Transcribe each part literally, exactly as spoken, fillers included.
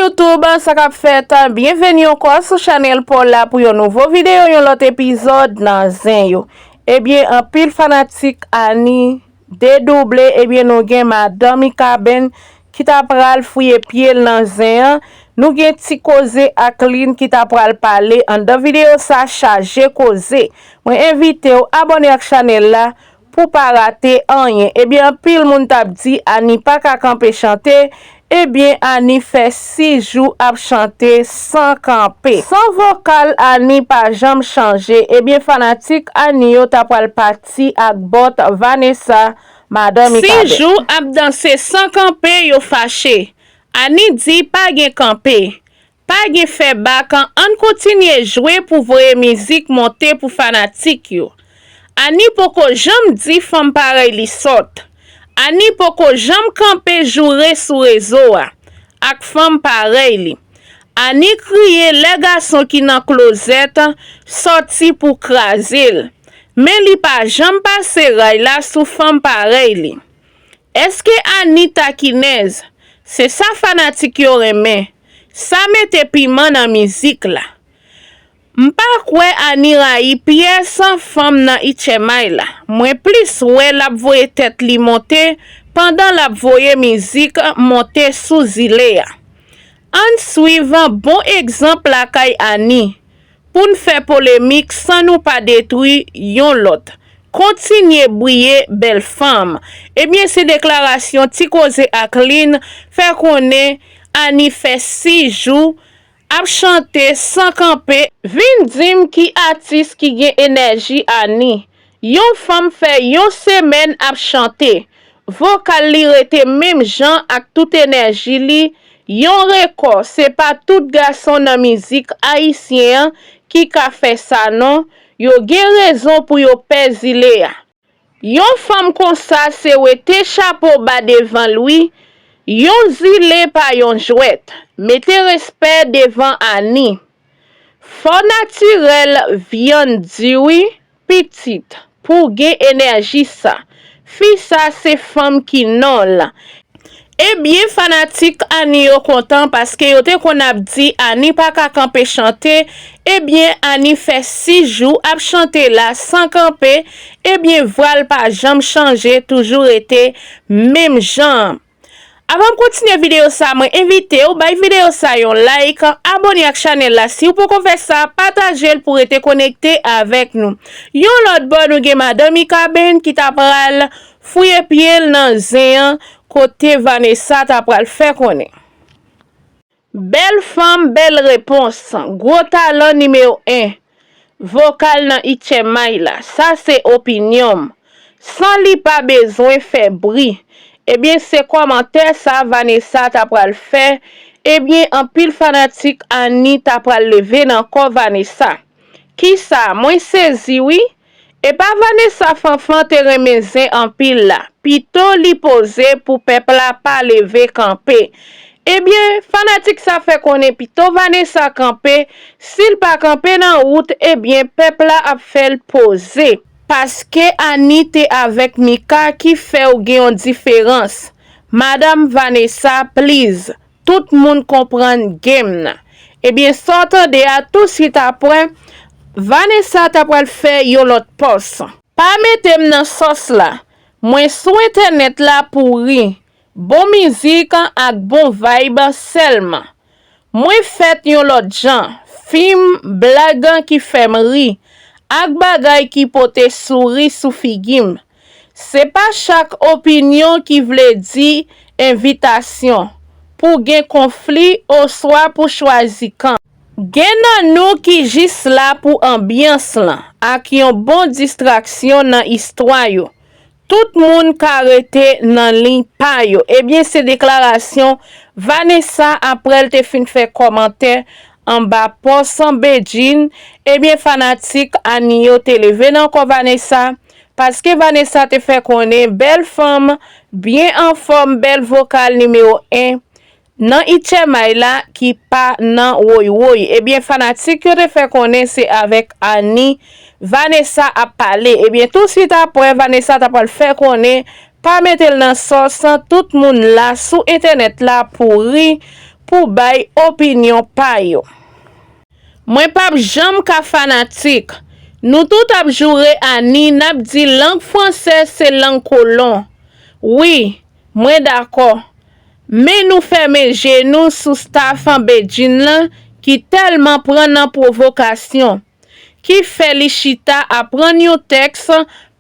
YouTube, sa k ap fèt? Byenveni ankò sou chanèl pa w la pou yon nouvo videyo, yon lòt epizòd nan Zen yo. Ebyen, anpil fanatik Annie dedouble, ebyen, nou gen madan Mikaben ki ta pral fouye pye l nan zen an. Nou gen Ti Koze ak Lynn ki ta pral pale anndan videyo sa, chaje koze. Mwen envite w abòne ak chanèl la pou pa rate anyen. Ebyen, anpil moun t ap di Annie pa ka kanpe chante. Ebyen, Annie fè sis jou ap chante san kanpe. San vokal Annie pa janm chanje. Ebyen, fanatik Annie yo ta pral pati ak bòt Vanessa, madan Mikaben. Sis jou ap danse san kanpe, yo fache. Annie di pa gen kanpe. Pa gen fè bak, ann kontinye jwe pou voye mizik monte pou fanatik yo. Annie poko janm di fanm parèy li sòt. Annie poko janm kanpe joure sou rezo a ak fanm parèy li. Annie kriye lè gason ki nan klozèt sòti pou kraze l. Men li pa janm pase ray la sou fanm parèy li. Èske Annie takinèz? Se sa fanatik yo renmen. Sa mete piman nan mizik la. M pa kwè Annie rayi pyès fanm nan Itchèmay la. Mwen plis wè l ap voye tèt li monte pandan l ap voye mizik monte sou zile a. Ann swiv bon egzanp lakay Annie. Pou n fè polemik san nou pa detwi yon lòt. Kontinye briye, bèl fanm. Ebyen, se deklarasyon Ti Koze ak Lynn fè konnen Annie fè sis jou ap chante san kanpe. Vin di m ki atis ki gen enèji Annie. Yon fanm fè yon semèn ap chante. Vokal li rete menm jan ak tout enèji li, yon rekò. Se pa tout gason nan mizik ayisyen an ki ka fè sa non, yo gen rezon pou yo pè zile a. Yon fanm konsa se wete chapo ba devan l wi, yon zile pa yon jwèt, mete respè devan Annie. Fò natirèl, vyann di wi, pitit, pou w gen enèji sa. Fi sa se fanm ki non l. Ebyen, fanatik Annie yo kontan paske yo te konn ap di Annie pa ka kanpe chante. Ebyen, Annie fè sis jou ap chante la san kanpe. Ebyen, vwa l pa janm chanje, toujou rete menm jan an. Avan m kontinye videyo sa, mwen envite w bay videyo sa yon like, abòne ak chanèl la si w poko fè sa, pataje l pou rete konekte avèk nou. Yon lòt bò, nou gen madan Mikaben ki ta pral fouye pye l nan zen an, kote Vanessa ta pral fè konnen. Bèl fanm, bèl repons. Gwo talan nimewo en. Vokal nan Itchèmay la. Sa se opinyon m. San li pa bezwen fè bri. Ebyen, se kòmantè sa Vanessa ta pral fè. Ebyen, anpil fanatik Annie ta pral leve nan kò Vanessa. Kisa? Mwen sezi wi. E pa Vanessa Fanfan te renmen zen anpil la. Pito li poze pou pèp la pa leve kanpe. Ebyen, fanatik sa fè konnen pito Vanessa kanpe, si l pa kanpe nan wout, ebyen, pèp la ap fè l poze. Paske Annie te avèk Mika ki fè w gen yon diferans. Madanm Vanessa, please. Tout moun konprann game nan. Ebyen, sa w tande a, tousuit apre, Vanessa ta pral fè yon lòt pòs. Pa mete m nan sòs la. Mwen sou entènèt la pou ri. Bon mizik ak bon vibe sèlman. Mwen fèt yon lòt jan. Fim, blag ki fè m ri, ak bagay ki pote souri sou figi m. Se pa chak opinyon ki vle di envitasyon pou gen konfli oswa pou chwazi kan. Gen nan nou ki jis la pou anbyans lan ak yon bon distraksyon nan istwa yo. Tout moun ka rete nan liy pa yo. Ebyen, se deklarasyon Vanessa apre l te fin fè kòmantè anba pòs Bedjine. Ebyen, fanatik Annie yo te leve nan kò Vanessa, paske Vanessa te fè konnen bèl fanm, byen anfòm, bèl vokal nimewo en nan Itchèmay la ki pa nan woy woy. Ebyen, fanatik yo te fè konnen se avèk Annie Vanessa ap pale. Ebyen, tousuit apre, Vanessa ta pral fè konnen pa mete l nan sòs, tout moun la sou entènèt la pou ri, pou bay opinyon pa yo. Mwen p ap janm ka fanatik. Nou tout ap joure Annie, n ap di lang fransè se lang kolon. Wi, mwen dakò. Men nou fèmen je nou sou staff Bedjine lan ki tèlman pran nan pwovokasyon, ki fè li chita aprann yon tèks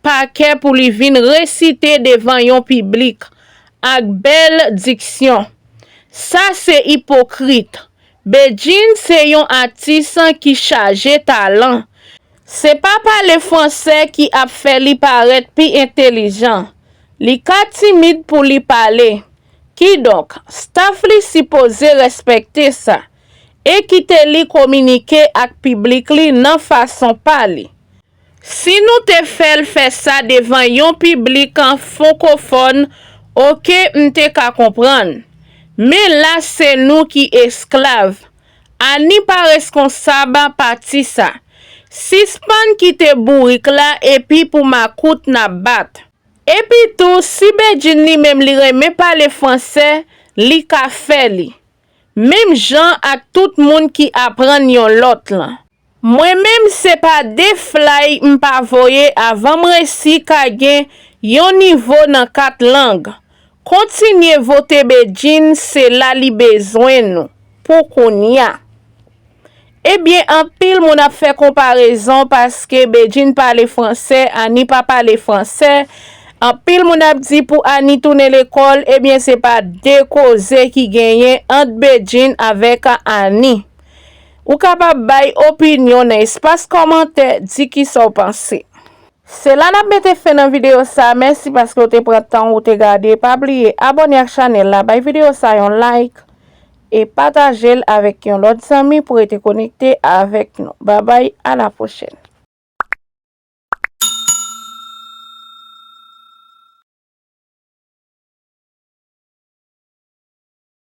pa kè pou li vin resite devan yon piblik ak bèl diksyon. Sa se ipokrit. Bedjine se yon atis ki chaje talan. Se pa pale fransè ki ap fè li parèt pi entèlijan. Li ka timid pou li pale. Kidonk, staff li sipoze respekte sa e kite li kominike ak piblik li nan fason pa li. Si nou te fè l fè sa devan yon piblik fonkofòn, oke, m te ka konprann. Men la se nou ki esklav. Annie pa reskonsab pati sa. Sispann kite bourik la epi pou makout n ap bat. Epi tou, si Bedjine li menm li renmen pale fransè, li ka fè li. Menm jan ak tout moun ki aprann yon lòt lan. Mwen menm se pa de flay m pa voye avan m resi ka gen yon nivo nan kat lang. Kontinye vote Bedjine, se la li bezwen nou pou kounya. Ebyen, anpil moun ap fè konparezon paske Bedjine pale fransè, Annie pa pale fransè. Anpil moun ap di pou Annie tounen lekòl, ebyen se pa de koze ki genyen ant Bedjine avèk Annie. Ou kapab bay opinyon nan espas kòmantè, di kisa w panse. Se la n ap mete fen nan videyo sa. Mèsi paske w te pran tan w te gade. Pa bliye abòne ak chanèl la, bay videyo sa yon like e pataje l avèk yon lòt zanmi pou rete konekte avèk nou. Babay, a la pwochèn.